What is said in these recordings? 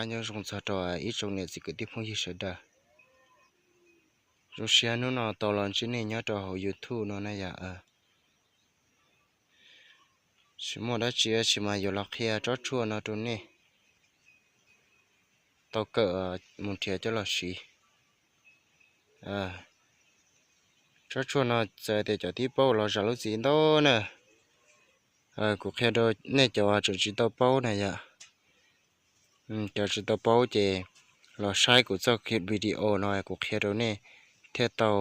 Nyob zoo txog rau ib tsoom niam txiv kwv tij phooj ywg sawv daws. Zoo siab hnub no tau los ntsib nej nyob rau hauv YouTube no na yom. Tsis muaj dab tsi tsis mas yuav los qhia tsob tshuaj no rau nej tau kawm mus nrhiav coj los siv. Tsob tshuaj no txawm tias cov tib paub los zam lub txim ntau na. Kuv qhia rau nej cov tseem tsis tau paub na yom. Cov tsis tau paub ces los saib kuv txoj video no kuv qhia rau nej thiaj tau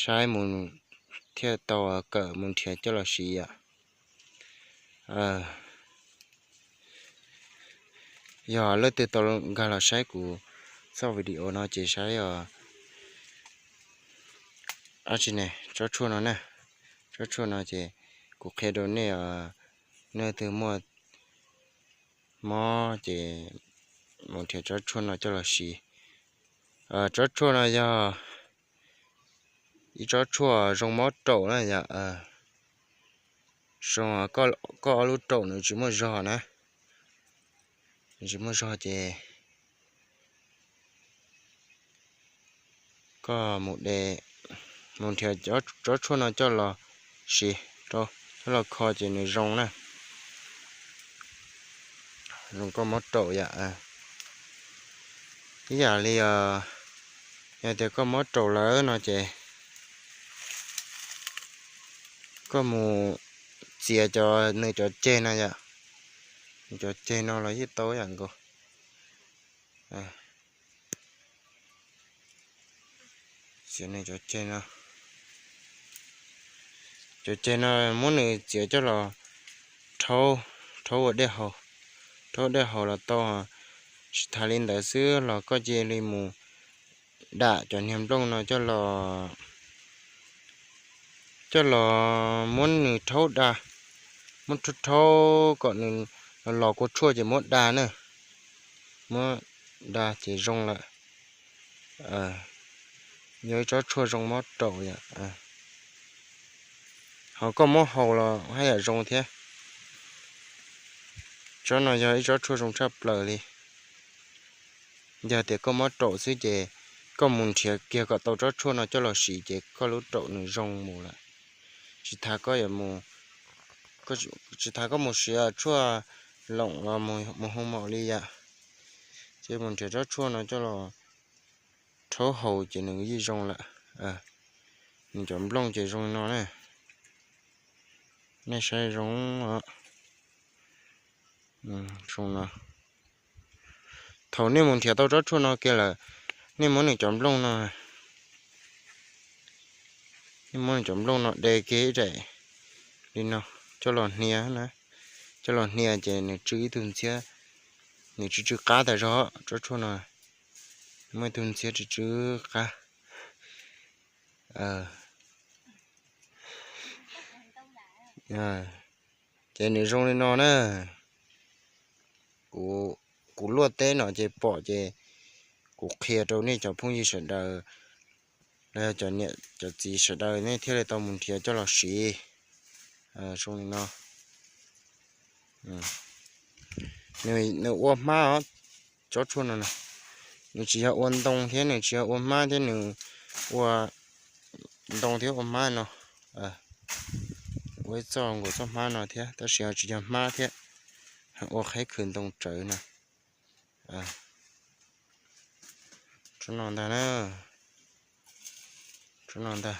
saib mus, thiaj tau kawm mus nrhiav coj los siv yom. Yog leej twg tau nkag los saib kuv txoj video no ces saib os. Ab tsi ne, tsob tshuaj no na, tsob tshuaj no ces kuv qhia rau nej os, nej leej twg muaj mob ces mus nrhiav tsob tshuaj no coj los siv. Tsob tshuaj no yog ib tsob tshuaj zoo mob raum na yom. Zoo, koj ob lub raum nws tsis muaj zog na, nws tsis muaj zog ces koj mus de, mus nrhiav tsob tshuaj no coj los siv rau, coj los kho ces nws zoo na. Zoo koj mob raum yom. Ib yam li yog tias koj mob raum lawm no ces koj mus txiav cov, nws cov ceg no yom, nws cov ceg no los yeej tau ib yam nkaus. Txiav nws cov ceg no, cov ceg no muab nws txiav coj los rhaub, rhaub ua dej haus, rhaub dej haus los tau. Tsis tas li ntawd xwb los koj cia li mus dam cov niag nplooj no coj los, coj los muab nws rhaub da, muab rhaub rhaub kom nws los kua tshuaj ces muab da na, muab da ces zoo lawm. Yog ib tsob tshuaj zoo mob raum yom. Ho koj muab haus los haj yam zoo thiab. Tsob no yog ib tsob tshuaj zoo tshaj plaws li. Yog tias koj mob raum xwb ces koj mus nrhiav kiag kom tau tsob tshuaj no coj los siv ces koj lub raum nws zoo mus lawm. Tsis tas koj yuav mus, tsis tas koj mus siv tshuaj loom los mus hoo maum li yom, ces mus nrhiav tsob tshuaj no coj los rhaub haus ces nws yeej zoo lawm. Nws cov nplooj ces zoo li no na. Nej saib zoo, zoo no. Thaum nej mus nrhiav tau tsob tshuaj no kiag lawm, nej muab nws cov nplooj no, nej muab nws cov nplooj no de kiag ib daim li no coj los hnia na, coj los hnia ces nws tsw ib tug ntxhiab, nws tsw tsw qab tas zog tsob tshuaj no, muaj ib tug ntxhiab tsw tsw qab. Ces nws zoo li no na. Kuv luaj teb no ces pom ces kuv qhia rau nej cov phooj ywg sawv daws los yog cov niam cov txiv sawv daws nej thiaj li tau mus nrhiav coj los siv. Zoo li no. Nws ua hmab os, tsob tshuaj no na. Nws tsis yog ua ntoo thiab nws tsis yog ua hmab thiab, nws ua ntoo thiab ua hmab no. Ua ib txoj nkaus txoj hmab no thiab tab sis ho tsis yog hmab thiab, ua qheb khwv ntoo tsawv na. Tsob no ntag na, tsob no ntag.